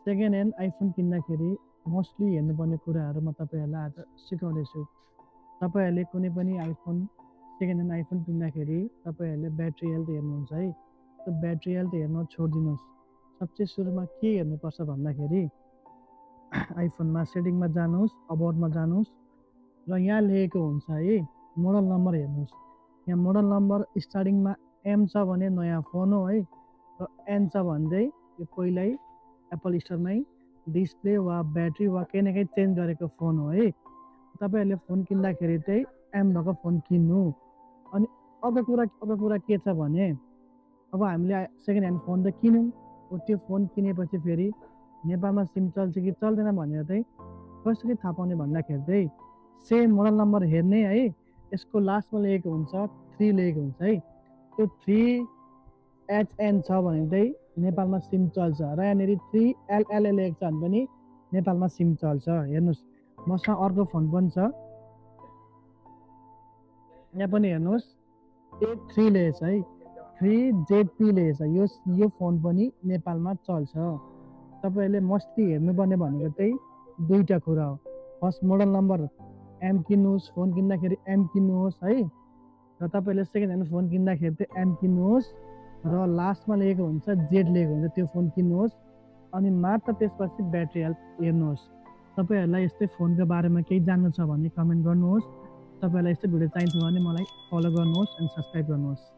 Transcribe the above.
Second hand iPhone किन्दाखेरि mostly हेर्नुपर्ने कुराहरू म तपाईँहरूलाई आज सिकाउँदैछु। तपाईँहरूले कुनै पनि सेकेन्ड ह्यान्ड आइफोन किन्दाखेरि तपाईँहरूले ब्याट्री हेल्थ हेर्नुहुन्छ है। त्यो ब्याट्री हेल्थ हेर्न छोडिदिनुहोस्। सबसे सुरुमा के हेर्नुपर्छ भन्दाखेरि आइफोनमा सेटिङमा जानुहोस्, अबाउटमा जानुहोस् र यहाँ लेखेको हुन्छ है मोडल नम्बर हेर्नुहोस्। यहाँ मोडल नम्बर स्टार्टिङमा एम छ भने नयाँ फोन हो है, र एन छ भन्दै यो पहिल्यै एप्पल स्टोरमै डिस्प्ले वा ब्याट्री वा केही न केही चेन्ज गरेको फोन हो है। तपाईँहरूले फोन किन्दाखेरि चाहिँ एम भएको फोन किन्नु। अनि अर्को कुरा के छ भने अब हामीले सेकेन्ड ह्यान्ड फोन त किन्यौँ, त्यो फोन किनेपछि फेरि नेपालमा सिम चल्छ कि चल्दैन भनेर चाहिँ कसरी थाहा पाउने भन्दाखेरि चाहिँ सेम मोडल नम्बर हेर्ने है, यसको लास्टमा लेखेको हुन्छ 3 लेखेको हुन्छ है। त्यो 3HN छ भने चाहिँ नेपालमा सिम चल्छ र यहाँनिर 3LL लेखेको छ भने पनि नेपालमा सिम चल्छ। हेर्नुहोस् मसँग अर्को फोन पनि छ, यहाँ पनि हेर्नुहोस् A3 लेखेछ है, 3ZP लेखेछ। यो फोन पनि नेपालमा चल्छ। तपाईँहरूले मोस्टली हेर्नुपर्ने भनेको चाहिँ दुईवटा कुरा हो। फर्स्ट मोडल नम्बर एम किन्नुहोस्, फोन किन्दाखेरि एम किन्नुहोस् है, र तपाईँहरूले सेकेन्ड ह्यान्ड फोन किन्दाखेरि चाहिँ एम किन्नुहोस् र लास्टमा लेखेको हुन्छ जेड लेखेको हुन्छ त्यो फोन किन्नुहोस्। अनि मात्र त्यसपछि ब्याट्री हेल्थ हेर्नुहोस्। तपाईँहरूलाई यस्तै फोनको बारेमा केही जान्नु छ भने कमेन्ट गर्नुहोस्। तपाईँहरूलाई यस्तै भिडियो चाहिन्छ भने मलाई फलो गर्नुहोस् अनि सब्सक्राइब गर्नुहोस्।